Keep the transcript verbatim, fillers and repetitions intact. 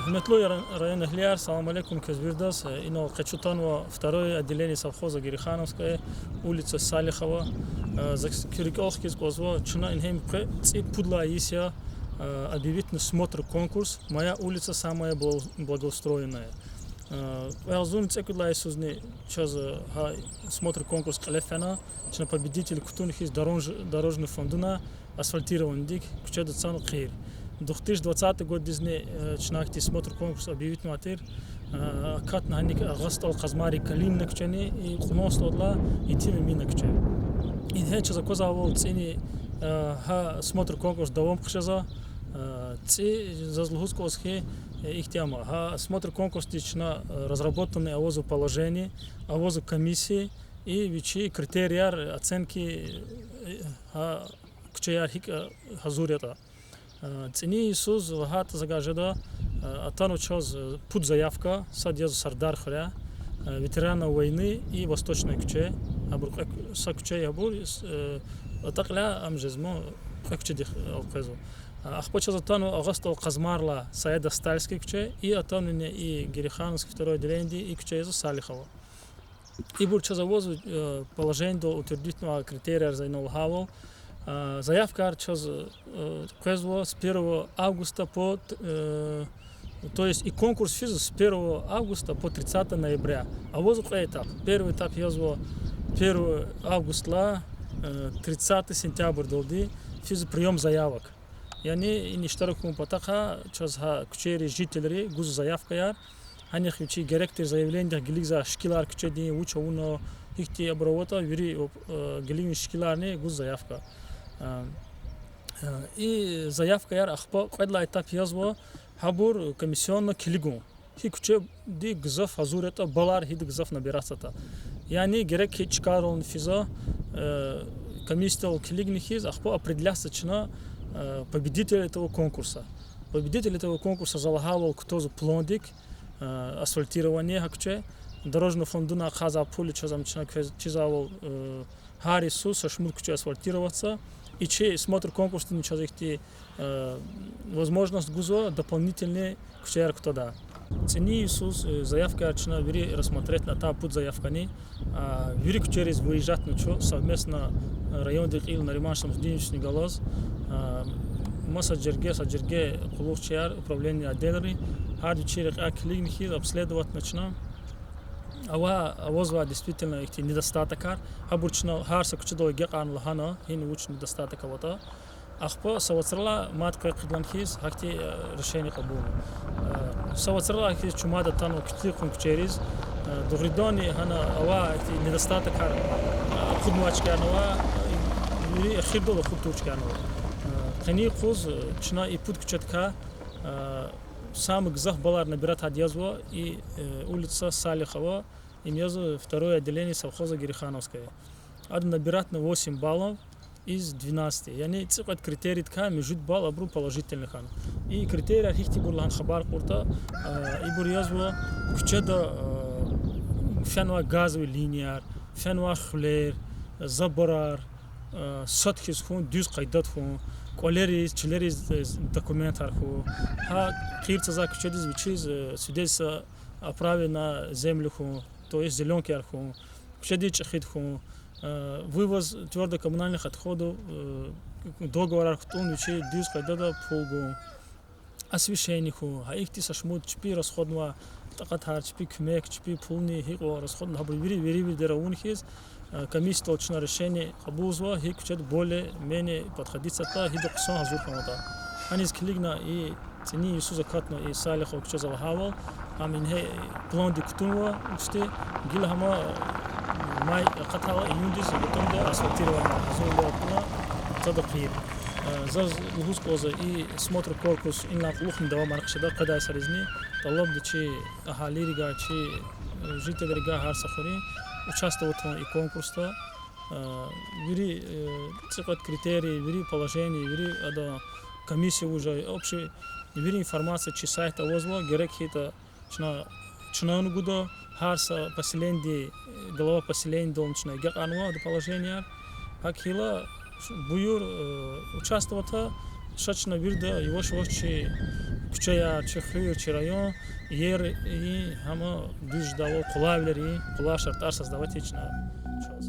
Гьуьрметлу район эгьлияр, салам алейкум квез виридаз. Э, инал къачу атанва второе отделение совхоза Герехановское, улица Салихова. Э, за куь рикӀел хкиз кӀанзава, чна ингье къе цӀи пуд лагьай йис я, э, объявить на смотр-конкурс «Моя улица самая благоустроенная». Э, кьве агъзурни цӀекӀуьд лагьай йисузни чаз, э, гьа смотр-конкурс кьиле фена, чна победитель кутуна хьиз дорож-, дорожный фондуна асфальтированныйдик куьчеда цана хъир. Две тысячи двадцатый годдизни, э, чна ахьтин смотр-конкурс объявитьнавай тир. Э, акатна гьаник Агъа СтӀал Къазмайрин Калинина куьчени, и кьулан СтӀалдилай Итим Эмина куьче. Ингье чаз аквазвайвал цӀини, э, гьа смотр-конкурс давам хъжезва. Э, цӀи заз лугьуз кӀанзава хьи, э, ихьтин я ам. Гьа смотр-конкурсдиз чна, э, разработанный авазва положение, авазва комиссия, и вичи критерияр, оценки, э, гьа куьчеяр гьикӀ, э, гьазур ятӀа. Э, цӀини йисуз лагьайтӀа, за гьакӀ жеда, э, атанва чаз, э, пуд заявка, сад язва Сардар хуьряй, э, ветеранов войны и Восточная куьче, абур кьве ку-, са куьче я абур, э, атӀа кьиляй ам жезма, кьве куьчедихъ элкъвезва. Э, ахпа чаз атанва Агъа СтӀал Къазмайрилай Саидов-Стальский куьче, и атанвани и Герехановский второе отделениеди и куьче язва Салихова. Ибур чаз авазва, э, положениедал утвердитьнавай критерияр, за инал лагьайвал. Э, заявкаяр чаз, э, къвезва с первого августа по, э, то есть и конкурс физва с первого августа по тридцатое ноября. Авазва кьве этап. Первый этап язва первого августдилай, э, тридцатое сентябрьдалди физва приём заявок. Яни ина иштирак авун патахъай чаз гьа куьчейрин жительри гузва заявкаяр. Гьанихъ вичи герек тир заявлениедихъ гилигзавай шикилар куьчедин, вуч авуна, гьихьтин абур аватӀа, вири, э, гилигна шикиларни гуз заявка. Э, э, и заявкаяр ахпа кьвед лагьай этап язва, гьабур комиссионно килигун. Гьи куьчеди гзаф гьазур ятӀа, баллар гьида гзаф набираться ятӀа. Яни герек хьи чкадални физва, э, комиссиядал килигна хьиз, ахпа определяться чна, э, победитель этого конкурса. Победитель этого конкурса, за лагьайвал, кутазва пландик, э, асфальтирование гьа куьче. Дорожный фондуна ахъайзавай пул чаз ам чна квез чизвайвал, э, гьар йисуз са шумуд куьче асфальтироваться. И чи смотр-конкурсдини чаз ихьтин, э, возможность гузва дополнительный куьчеяр кутадай. ЦӀини йисуз, э, заявкаяр чна вири рассмотреть на, та пуд заявкани, а, вири куьчейриз выезжать на чун совместно, э, райондин кьил Нариман Шамсудиновични галаз, а, маса жерге, са жерге къуллугъчияр, управление отделри, гьарда вичин рекьяй килигна хьиз обследовать на чна. Ава, авазвай действительно ихьтин недостаткар, гьабур чна гьар са куьчедал агакьарна, лагьана, гьина вуч недостаток аватӀа. Ахпа са вацралай мад къекъведлан хьиз гьахьтин, э, решение кьабулна. Э, са вацралай хьиз чун мад атанва куьтягь хьун куьчейриз, э, дугъриданни гьана авай ихьтин недостаткар, э, акъуднавай чкайрни ава, э, вири эхирдал акъуд тавур чкайрни ава. Э, къенин юкъуз, э, чна и пуд куьчедикай, э, самый гзаф баллар набирать авайди язва и, э, улица Салихова, им язва второе отделение совхоза Герехановское. Ада набирать на восемь баллов из двенадцати. Яни цӀикьвед критерийдикай муьжуьд балл абурун положительный хьана. И критерияр гьихьтинбур лагьана хабар кьуртӀа, э, ибур язва куьчеда, э, фенвай газовый линияр, фенвай хуьлер, заборар, э, сад хьиз хьун, дуьз къайдада хьун, кӀвалериз, чилериз, э, документар хьун. Гьа хъир цазвай куьчедиз вичиз, э, свидетельство о праве на землю хьун, то есть зелёнкаяр хьун, куьчедиз чӀехиди хьун, э, вывоз твёрдокоммунальных отходов, э, договорар кутӀун, вичи дуьз къайдада пул гун, освещение хьун, гьа ихьтин са шумуд чпи расходнавай такьатар, чпи куьмек, чпи пулни гьикьван расходна, гьабур вири, вири-виридера авун хьиз, э, комиссиядал чна решение кьабулзава, гьи куьчеда более-менее подходить аватӀа, гьида хъсан гьазур хьанватӀа. Гьаниз килигна и цӀинин йисуз акатна и Салихова куьче, за лагьайвал, ам ингье пландик кутунва, учти, гила гьама, э, май акъатайла июндиз гатунда асфальтирование гьазурвал акуна, цада хъир. Э, заз лугьуз кӀанзава, и смотр-конкурс инлай кьулухъни давамар хъжеда, къведай йисаризни. ТӀалабда чи агьалийрикай, чи, э, жительрикай гьар са хуьруьн участвовать авун и конкурсда. Э, вири, э, цӀикьвед критерий, вири положение, вири ада комиссия уже общий, вири информация чи сайтда авазва, герек хьайитӀа чна, чна гуда, гьар са поселениеди, глава поселениедални чна агакьарнава ада положенияр. ГьакӀ хьайила, буюр, э, участвовать ава, ша чна вирида яваш-яваш чи куьче куьчеяр, чи хуьр, чи район, иер, и, гьама дуьз жедайвал къулайвилер, къулай шартӀар создавать ийиз чна чаз.